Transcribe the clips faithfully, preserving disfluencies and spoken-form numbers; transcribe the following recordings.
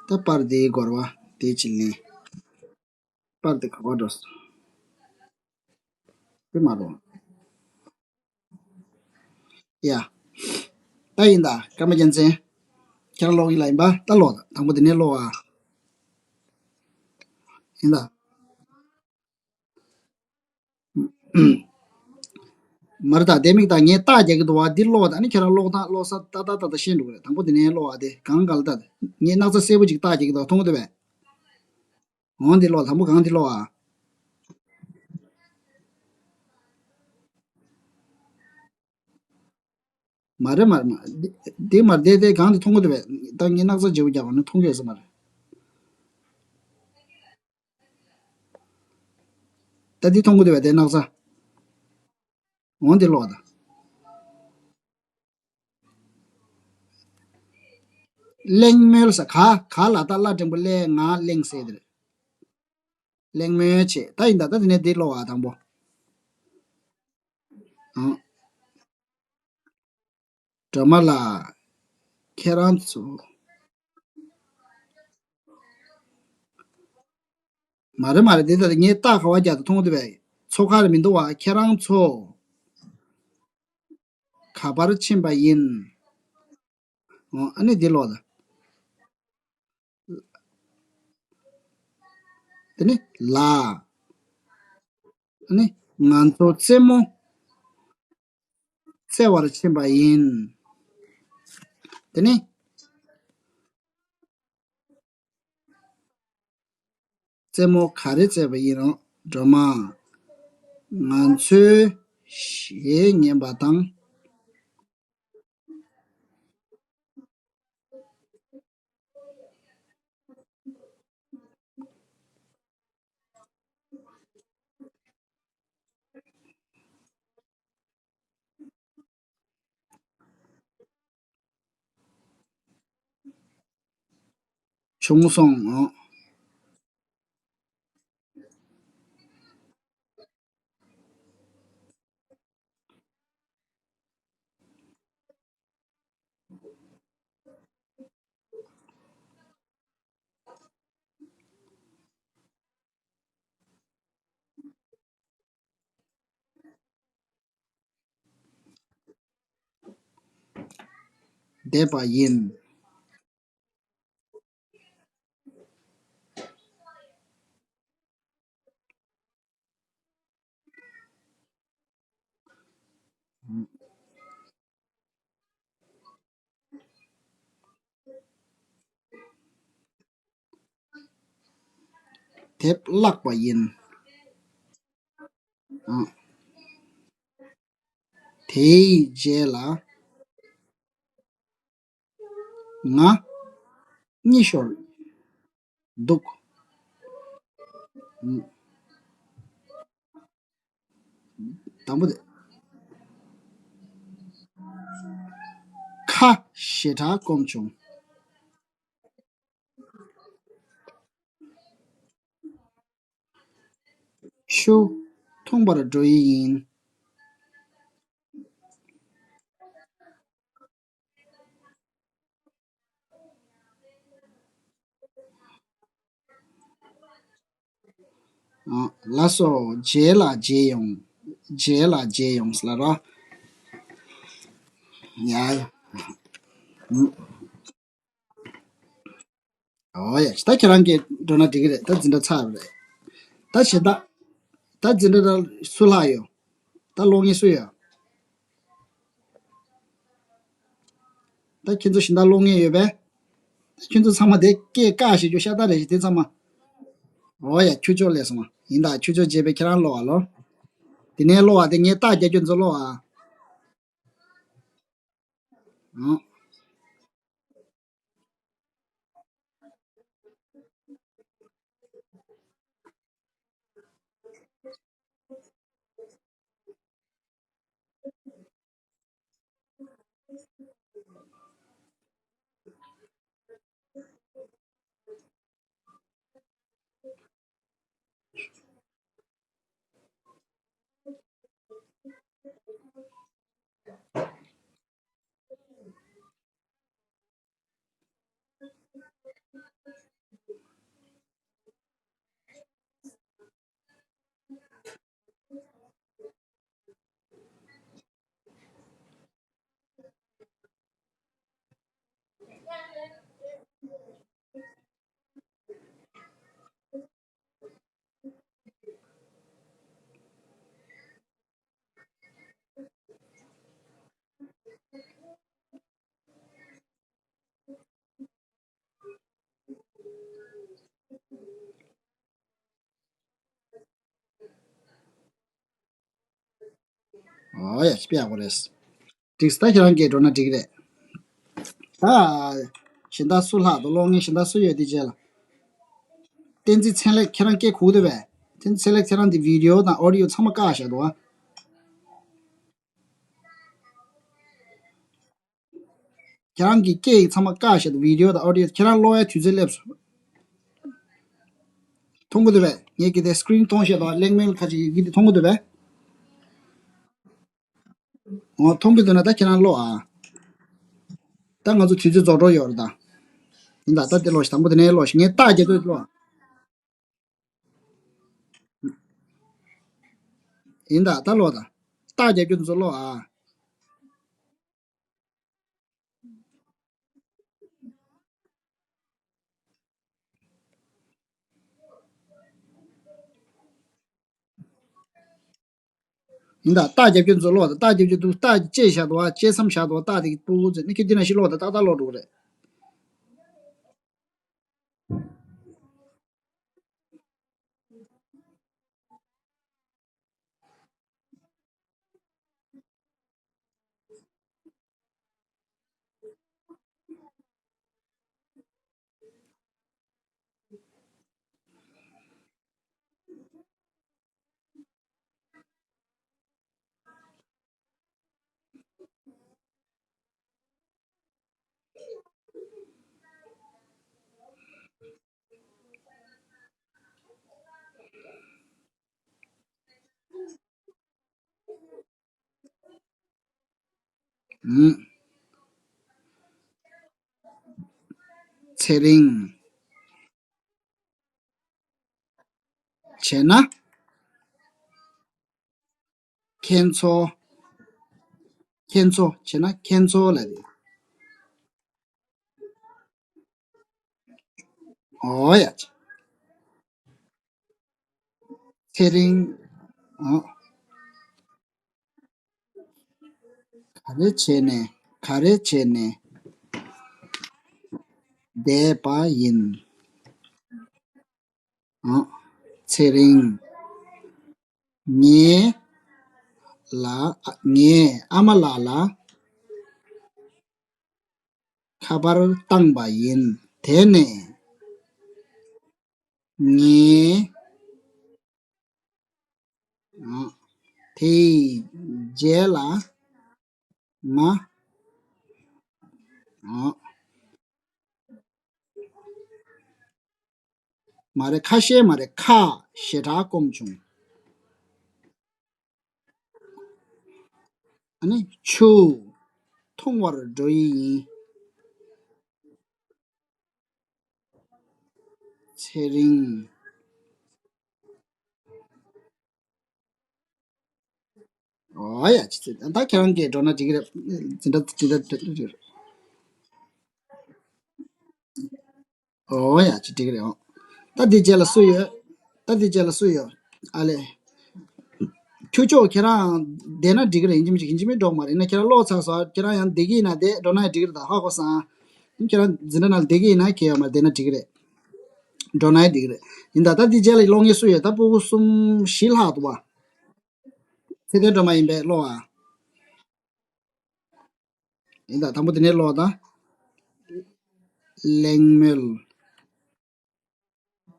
ད་པར་དེའི་སྐོར་བ་དེ་ཅི་ལེན། པར་དེ་ག་པར་འགྲོ་སོང་། དེ་མ་རུང་། ཡ། ད་ཡིན་ད་ཀརྨ་རྒྱལ་མཚན། ཁྱེད་རང་ཀློག་ཡིན་ལ་ཡིན་པ་ད་ཀློག་ད་དང་པོ་དེ་ནས་ཀློག་ཨ། ཡིན་ད། མ་རེད་ད་ལྡེ་མིག་ད་ངས་རྟགས་རྒྱག་གི་འདུག་བ། འདི་ཀློག་ད་ཨ་ནི་ཁྱེད་རང་ཀློག་སྟངས་ཀློག་ས་ཏག་ཏག་ཏག་ཏག་ཤེས་འགྲོ་གི་རེད། དང་པོ་དེ་ནས་ཀློག་ཨ། དེ་གང་ག་ལ་ད་ངས་སྣག་ཚ་སེར་པོ་ཅིག་རྟགས་རྒྱག་གི་འདུག་མཐོང་གི་འདུག་བས། འོང་འདི་ཀློག་དང་པོ་གང་འདི་ཀློག་ཨ། མ་རེད་མ་རེད་མ་རེད། འདི་འདི་མ་རེད། དེ་དེ་གང་འདི་མཐོང་གི་འདུག་བས། ད་ངས་སྣག་ཚ་བརྗེ་པོ་རྒྱག་པ་ནི་མཐོང་གི་ཡོད་ས་མ་རེད། ད་འདི་མཐོང་གི་འདུག་བས་དེ་སྣག་ཚ། འོང་འདི་ཀློག་དང་། གླེང་མོལ་ས་ག་ག་ལ་ད་ལ་འགྲེང་བུ་གླེ་ང་གླེང་ཟེར་དེ་རེད། གླེང་མོལ་བྱེད་ད་ཡིན་ད། ད་དེ་ནས་འདི་ཀློག་ཨ་དང་པོ། ཨང་། སྒྲོལ་མ་ལགས། ཁྱེད་རང་ཚོ། མ་རེད་མ་རེད། འདི་ལྟར་ངས་རྟགས་ག་བ་རྒྱག་ཏུ་མཐོང་གི་འདུག་བས། ཚོ་ཁ་རེ་མི་འདུག་བ། ཁྱེད་རང་ཚོ་ག་པར་ཕྱིན་པ་ཡིན། འོ་ཨ་ནི་འདི་ཀློག་ད། དེ་ནི་ལ། ཨ་ནི་ང་ཚོ་རྩེད་མོ་རྩེ་བར་ཕྱིན་པ་ཡིན། དེ་ནི། རྩེད་མོ་ག་རེ་རྩེས་པ་ཡིན་ནམ། སྒྲོལ་མ། ང་ཚོའི་གཞས་ཉན་པ་དང་། བྱུང་སོང་ངོ་། བསྡད་པ་ཡིན། དེབ་བཀླགས་པ་ཡིན། ཨ། དེའི་རྗེས་ལ་ང་གཉིད་ཤོར་འདུག་དང་པོ་དེ། ཁ་ཞེ་དྲག་སྐོམ་བྱུང་། ཆུ་འཐུང་བར་འགྲོ་ཡི་ཡིན། ཨ། ལགས་སོ། རྗེས་ལ་མཇལ་ཡོང་། རྗེས་ལ་མཇལ་ཡོང་ལབ་རོགས། ཡ་ཡ། ཨུ། ཨོ་ཡ། ད་ཁྱེད་རང་གིས་འགྲོ་ན་འགྲིག་གི་རེད། ད་འཛིན་གྲྭ་ཚར་བ་རེད། ད་གཞན་དག་ད་འཛིན་གྲྭ་ད་སུ་ལྷག་ཡོད། ད་སློབ་མཁན་སུ་ཡོད། ད་ཁྱེད་ཚོ་གཞན་དག་སློབ་མཁན་ཡོད་པས། ད་ཁྱེད་ཚོ་ཚང་མ་དེ་སྐད་བཀག་བྱེད་རྒྱུ་ཤ་སྟག་རེད་ཤག་དེ་ཚང་མ། ཨོ་ཡ། ཁྱུ་མཆོག་ལས་སོང་བ་ཡིན་ད། ཁྱུ་མཆོག་རྗེས་པའི་ཁྱེད་རང་ཀློག་ཨ་ལོ། དེ་ནས་ཀློག་ཨ། དེ་ངས་རྟགས་རྒྱག་རྒྱུ་ཚོ་ཀློག་ཨ། ཨང་། ཡ་ཞིག་སྤེལ་ཡག་པོ་རེད། འགྲིགས། ད་ཁྱེད་རང་གིས་འགྲོ་ན་འགྲིག་རེད། ད་གཞན་དག་སུ་ལྷག་འདུག་གློག་བརྙན་གཞན་དག་སུ་ཡོད་དེ་རྗེས་ལ། བསྟན་འཛིན་ཚེ་ལེགས། ཁྱེད་རང་སྐད་གོ་གི་འདུག་པས། བསྟན་འཛིན་ཚེ་ལེགས། ཁྱེད་རང་འདི་བི་ཌི་ཡོ་དང་ཨོ་ཌི་ཡོ་ཚང་མ་བཀག་བཞག་འདུག་ཨ། ཁྱེད་རང་གི་སྐད་ཡིག་ཚང་མ་བཀག་བཞག་འདུག་བི་ཌི་ཡོ་དང་ཨོ་ཌི་ཡོ། ཁྱེད་རང་ཀློག་ཡའི་དུས་ཚོད་སླེབས་སོང་། མཐོང་གི་འདུག་པས། ངས་གི་དེ་སི་ཀི་རིན་མཐོང་བཞག་འདུག་གླེང་མོལ་ཁ་ཅིག་གི་དེ་མཐོང་གི་འདུག་པས། འོ་མཐོང་གི་འདུག་ན་ད་ཁྱེད་རང་ཀློག་ཨ། ད་ང་ཚོ་དུས་ཚོད་རྫོགས་འགྲོ་ཡོད་རེད་ད། ཡིན་ད། ད་དེ་ཀློག་ཤིག་དང་པོ་དེ་ནས་ཀློག་ཤིག་ངས་རྟགས་རྒྱབ་དུས་ཀློག་ཨ། ཡིན་ད། ད་ཀློག་ད། རྟགས་རྒྱབ་རྒྱུ་དེ་ཚོ་ཀློག་ཨ། ཡིན་ད། རྟགས་རྒྱབ་རྒྱུ་ཚོ་ཀློག་ད། རྟགས་རྒྱབ་རྒྱུ་འདུག་རྟགས་བཅད་བཞག་འདུག་བ། བཅད་མཚམས་བཞག་འདུག་བ། རྟགས་དེ་སྤུ་གུ་ཚོས་ནི་ཁྱོད་འདི་ན་ཞིག་ཀློག་ད། ཏག་ཏག་ཀློག་འགྲོ་གི་རེད། ཨུམ། ཚེ་རིང་། བྱས་ན། ཁྱེད་ཚོ། ཁྱེད་ཚོ། བྱས་ན་ཁྱེད་ཚོ་ལབ་རེད། ཨོ་ཡ། ཚེ་རིང་། ཨོ། ག་རེ་བྱས་ནས། ག་རེ་བྱས་ནས་བསྡད་པ་ཡིན། ཨོ། ཚེ་རིང་། ངའི་ལ། ངའི་ཨ་མ་ལགས་ལ་ཁ་པར་བཏང་པ་ཡིན། དེ་ནས་ངའི། ཨ། དེའི་རྗེས་ལ་ང་། ཨ། མ་རེད། ཁ་ཤས་མ་རེད། ཁ་ཞེ་དྲག་སྐོམ་བྱུང་། ཨ་ནི་ཆུ་འཐུང་བར་འགྲོ་ཡི་ཡིན། ཚེ་རིང་། ཨོ་ཡ། ཅི་ཚེ། ད་ཁྱེད་རང་གིས་འགྲོ་ན་འགྲིག་གི་རེད། འཛིན་གྲྭ་འཛིན་གྲྭ་འགྲོ་གི་རེད། ཨོ་ཡ། ཅི་འགྲིག་གི་རེད། ཨོ། ད་འདི་རྗེས་ལ་སུ་ཡོད། ད་འདི་རྗེས་ལ་སུ་ཡོད། ཨ་ལེ། ཁྱུ་མཆོག་ཁྱེད་རང་བསྡད་ན་འགྲིག་གི་རེད། ཡིན་གཅིག་མིན་གཅིག་ཡིན་གཅིག་མིན་འགྲོ་གི་མ་རེད། ཡིན་ན་ཁྱེད་རང་ཀློག་ཚར་སོང་། ཁྱེད་རང་ཡང་བསྡད་ཀྱི་ཡིན་ན་བསྡད། འགྲོ་ན་ཡང་འགྲིག་གི་རེད། ད་ཧ་གོ་སོང་། ཁྱེད་རང་འཛིན་གྲྭ་ནང་ལ་བསྡད་ཀྱི་ཡིན་ན་ཁྱེད་ཡོད་མ་རེད། བསྡད་ན་འགྲིག་གི་རེད། འགྲོ་ན་ཡང་འགྲིག་གི་རེད། ཡིན་ད། ད་འདི་རྗེས་ལ་ཀློག་མཁན་སུ་ཡོད། ད་སྤུ་གུ་གསུམ་བཞི་ལྷག་འདུག་བ། ཚེ་བརྟན་སྒྲོལ་མ་ཡིན་པས། ཀློག་ཨ། ཡིན་ད། དང་པོ་དེ་ནས་ཀློག་ད། གླེང་མོལ།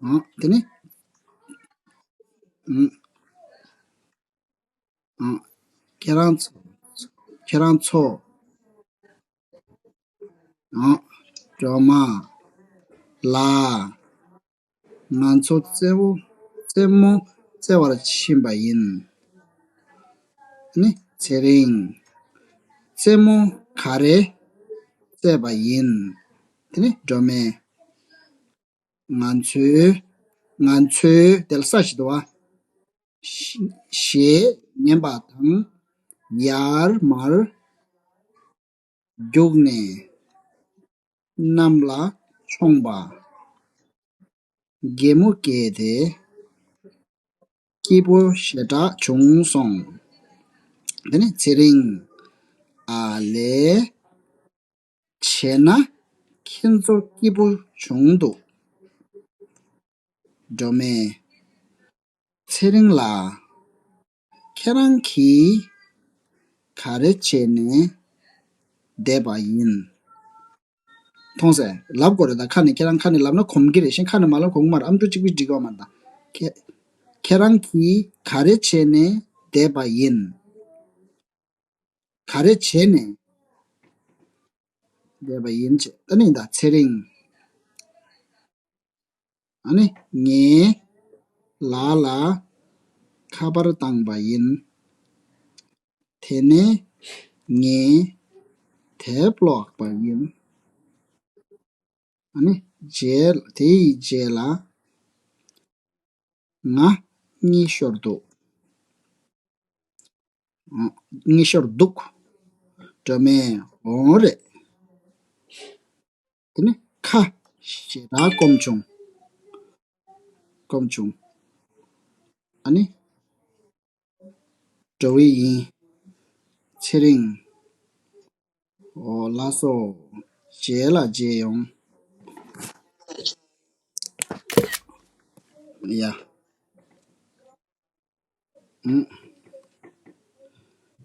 ཨ། དེ་ནས། ཨ། ཨ། ཁྱེད་རང་ཚོ། ཁྱེད་རང་ཚོ། ཨ། སྒྲོལ་མ་ལགས། ང་ཚོ་རྩེད་མོ། རྩེད་མོ་རྩེ་བར་ཕྱིན་པ་ཡིན། ཨ་ནི་ཚེ་རིང་། རྩེད་མོ་ག་རེ་རྩེས་པ་ཡིན། དེ་ནི་སྒྲོལ་མས། ང་ཚོའི། ང་ཚོའི། དེ་ལ་ས་ཞིག་འདུག་བ། ཞེས་ཉན་པ་དང་ཡར་མར་རྒྱུགས་ནས་གནམ་ལ་མཆོངས་པ། གད་མོ་བགད་དེ་སྐྱིད་པོ་ཞེ་དྲག་བྱུང་སོང་། དེ་ནས་ཚེ་རིང་། ཨ་ལེ། བྱས་ན་ཁྱེད་ཚོ་སྐྱིད་པོ་བྱུང་འདུག་སྒྲོལ་མས། ཚེ་རིང་ལགས། ཁྱེད་རང་གིས་ ག་རེ་བྱས་ནས་བསྡད་པ་ཡིན། མཐོང་ཟེར་ལབ་དགོས་རེད། ད་ཁ་ནས་ཁྱེད་རང་ཁ་ནས་ལབ་ན་གོམས་ཀྱི་རེད། གཞན་ཁ་ནས་མ་ལབ་གོམས་ཀྱི་མ་རེད། ཨ་མདོ་གཅིག་པུས་འགྲིག་གི་མ་རེད། ད་ཁྱེད་ཁྱེད་རང་གིས་ག་རེ་བྱས་ནས་བསྡད་པ་ཡིན། ག་རེ་བྱས་ནས་བསྡད་པ་ཡིན་ཅེས། ད་ནི་ད་ཚེ་རིང་། ཨ་ནི་ངའི་ལག་ལ་ཁ་པར་བཏང་པ་ཡིན། དེ་ནས་ངས་དེབ་ཀློག་པ་ཡིན། ཨ་ནི་རྗེས་དེའི་རྗེས་ལ་ང་གཉིད་ཤོར་འདུག་གཉིད་ཤོར་འདུག་སྒྲོལ་མས། འོང་རེད། དེ་ནི་ཁ་ཞེ་དྲག་སྐོམ་བྱུང་། སྐོམ་བྱུང་། ཨ་ནི་འགྲོ་བའི་ཡིན། ཚེ་རིང་། འོ་ལགས་སོ། རྗེས་ལ་མཇལ་ཡོང་། ཡ།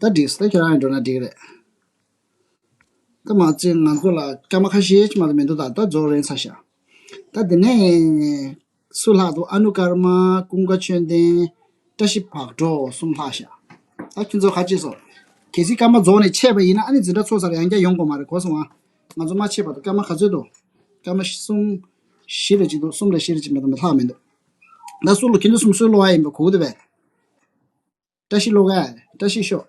ད་འགྲིག་སོང་། ད་ཁྱེད་རང་ཡང་འགྲོ་ན་འགྲིག་རེད། ད་མ་ཚད་ང་ཚོ་ལ་སྐར་མ་ཁ་ཤས་ཅིག་མ་གཏོགས་མི་འདུག་ད་ད་རྫོགས་རན་ཚར་ཤག་ད་དེ་ནས་སུ་ལྷག་འདུག་ཨ་ནུ་ཀརྨ། ཀུན་དགའ་ཆོས་ལྡན། བཀྲ་ཤིས་བག་གྲོ་གསུམ་ལྷག་ཤག་ད་ཁྱེད་ཚོ་ག་ཅི་སོང་། གལ་སྲིད་སྐར་མ་རྫོགས་ནས་ཆད་པ་ཡིན་ན་ཨ་ནི་འཛིན་གྲྭ་ཚོགས་ཚར་ཡང་བསྐྱར་ཡོང་དགོས་མ་རེད། གོ་སོང་ཨ། ང་ཚོ་མ་ཆད་བར་དུ་སྐར་མ་ག་ཚོད་འདུག་སྐར་མ་གསུམ་བཞི་རེ་གཅིག་འདུག་གསུམ་རེ་བཞི་རེ་གཅིག་མེད་དུ་མི་ལྷག་མི་འདུག་ད་སུ་ལོ་ཁྱེད་ཚོ་གསུམ་སུ་ལོ་ཨ་ཡིན་པ་གོ་གི་འདུག་པས། བཀྲ་ཤིས་ཀློག་ག་བཀྲ་ཤིས་ཤོག་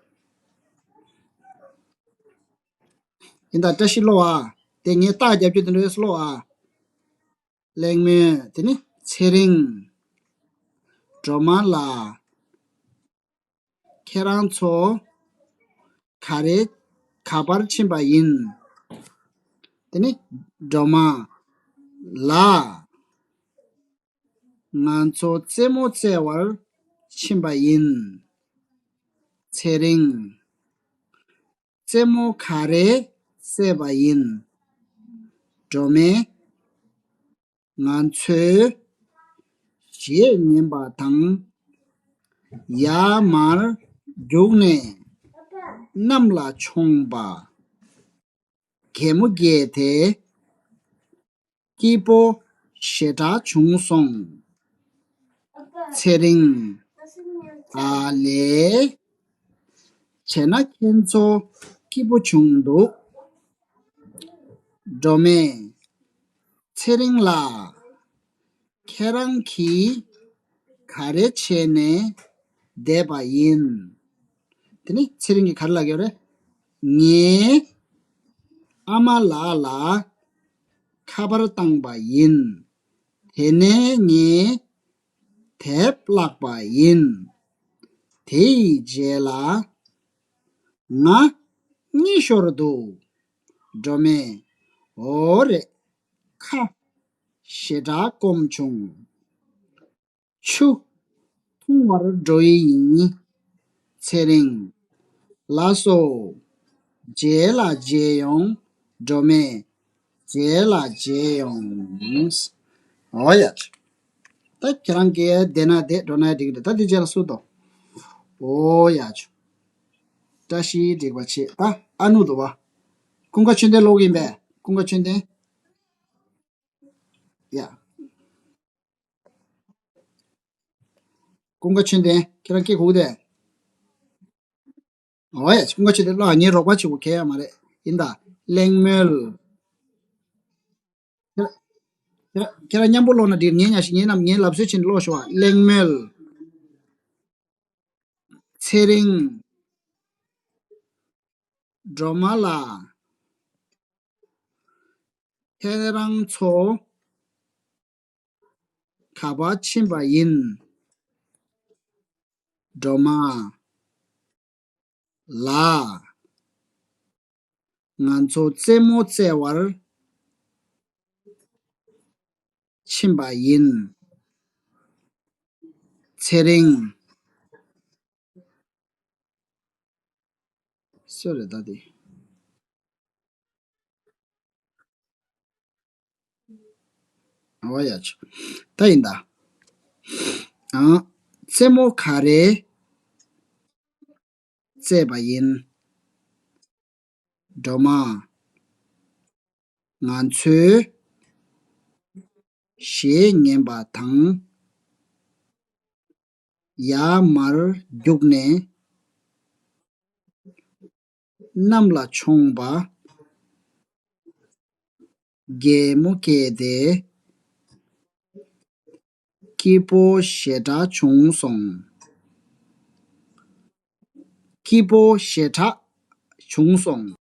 ཡིན་ད་བཀྲ་ཤིས་ཀློག་ཨ། དེ་ངས་རྟགས་རྒྱབ་རྒྱུ་དེ་འདྲ་ཡོད་ཀློག་ཨ། གླེང་མོལ། དེ་ནི་ཚེ་རིང་། སྒྲོལ་མ་ལགས། ཁྱེད་རང་ཚོ་ག་རེ་ག་པར་ཕྱིན་པ་ཡིན། དེ་ནི་སྒྲོལ་མ་ལགས། ང་ཚོ་རྩེད་མོ་རྩེ་བར་ཕྱིན་པ་ཡིན། ཚེ་རིང་། རྩེད་མོ་ག་རེ་རྩེས་པ་ཡིན། སྒྲོལ་མས། ང་ཚོས་གཞས་ཉན་པ་དང་། ཡར་མར་རྒྱུགས་ནས་གནམ་ལ་མཆོངས་པ། གད་མོ་བགད་དེ། སྐྱིད་པོ་ཞེ་དྲག་བྱུང་སོང་། ཚེ་རིང་། ཨ་ལེ། བྱས་ན་ཁྱེད་ཚོ་སྐྱིད་པོ་བྱུང་འདུག་སྒྲོལ་མས། ཚེ་རིང་ལགས། ཁྱེད་རང་གིས་ག་རེ་བྱས་ནས་བསྡད་པ་ཡིན། དེ་ནི་ཚེ་རིང་གིས་ག་རེ་ལབ་ཀྱི་ཡོད་རེད། ངའི་ཨ་མ་ལགས་ལ་ཁ་པར་བཏང་པ་ཡིན། དེ་ནས་ངས་དེབ་བཀླགས་པ་ཡིན། དེ་ཡི་རྗེས་ལ་ང་གཉིད་ཤོར་འདུག་སྒྲོལ་མས། འོ་རེད། ཁ་ཞེ་དྲག་སྐོམ་བྱུང་། ཆུ་འཐུང་བར་འགྲོ་ཡི་ཡིན། ཚེ་རིང་། ལགས་སོ། རྗེས་ལ་མཇལ་ཡོང་། སྒྲོལ་མས། རྗེས་ལ་མཇལ་ཡོང་། འོ་ཡ། ད་ཁྱེད་རང་གིས་བསྡད་ན་བསྡད། འགྲོ་ན་འགྲིག་གི་རེད། ད་དེ་རྗེས་ལ་སུ་དང་། འོ་ཡ་ཆུ། བཀྲ་ཤིས་སྒྲིག་པ་བྱེད། ད་ཨ་ནུ་འདུག་བ། ཀུན་དགའ་ཆོས་ལྡན་ཀློག་གི་ཡིན་པས། ཀུན་དགའ་ཆོས་ལྡན། ཡ། ཀུན་དགའ་ཆོས་ལྡན། ཁྱེད་རང་སྐད་གོ་གི་འདུག་གས། འོ་ཡ། ཀུན་དགའ་ཆོས་ལྡན་ཀློག་ཨ། ངའི་རོགས་པ་བྱེད་དགོས་གལ་ཡོད་མ་རེད། ཡིན་ད། གླེང་མོལ། ཁྱེད་རང་ཁྱེད་རང་མཉམ་པོ་ཀློག་ན་འགྲིག་ངའི་ཉག་ཞིག་ངའི་རྣམས་ངའི་ལབ་སྲོལ་བྱས་ནས་ཀློག་ཤོག་ཨ། གླེང་མོལ། ཚེ་རིང་། སྒྲོལ་མ་ལགས། ཁྱེད་རང་ཚོ་ག་པར་ཕྱིན་པ་ཡིན། སྒྲོལ་མ་ལགས། ང་ཚོ་རྩེད་མོ་རྩེ་བར་ཕྱིན་པ་ཡིན། ཚེ་རིང་། སུ་རེད་ད་དེ། འོ་ཡ་ཆུ། ད་ཡིན་ད། ཨང་། རྩེད་མོ་ག་རེ་རྩེས་པ་ཡིན། སྒྲོལ་མ། ང་ཚོས་གཞས་ཉན་པ་དང་། ཡར་མར་རྒྱུགས་ནས་གནམ་ལ་མཆོངས་པ། གད་མོ་བགད་དེ། སྐྱིད་པོ་ཞེ་དྲག་བྱུང་སོང་། སྐྱིད་པོ་ཞེ་དྲག་བྱུང་སོང་།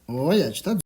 འོ་ཡ་ཇི་ལྟར་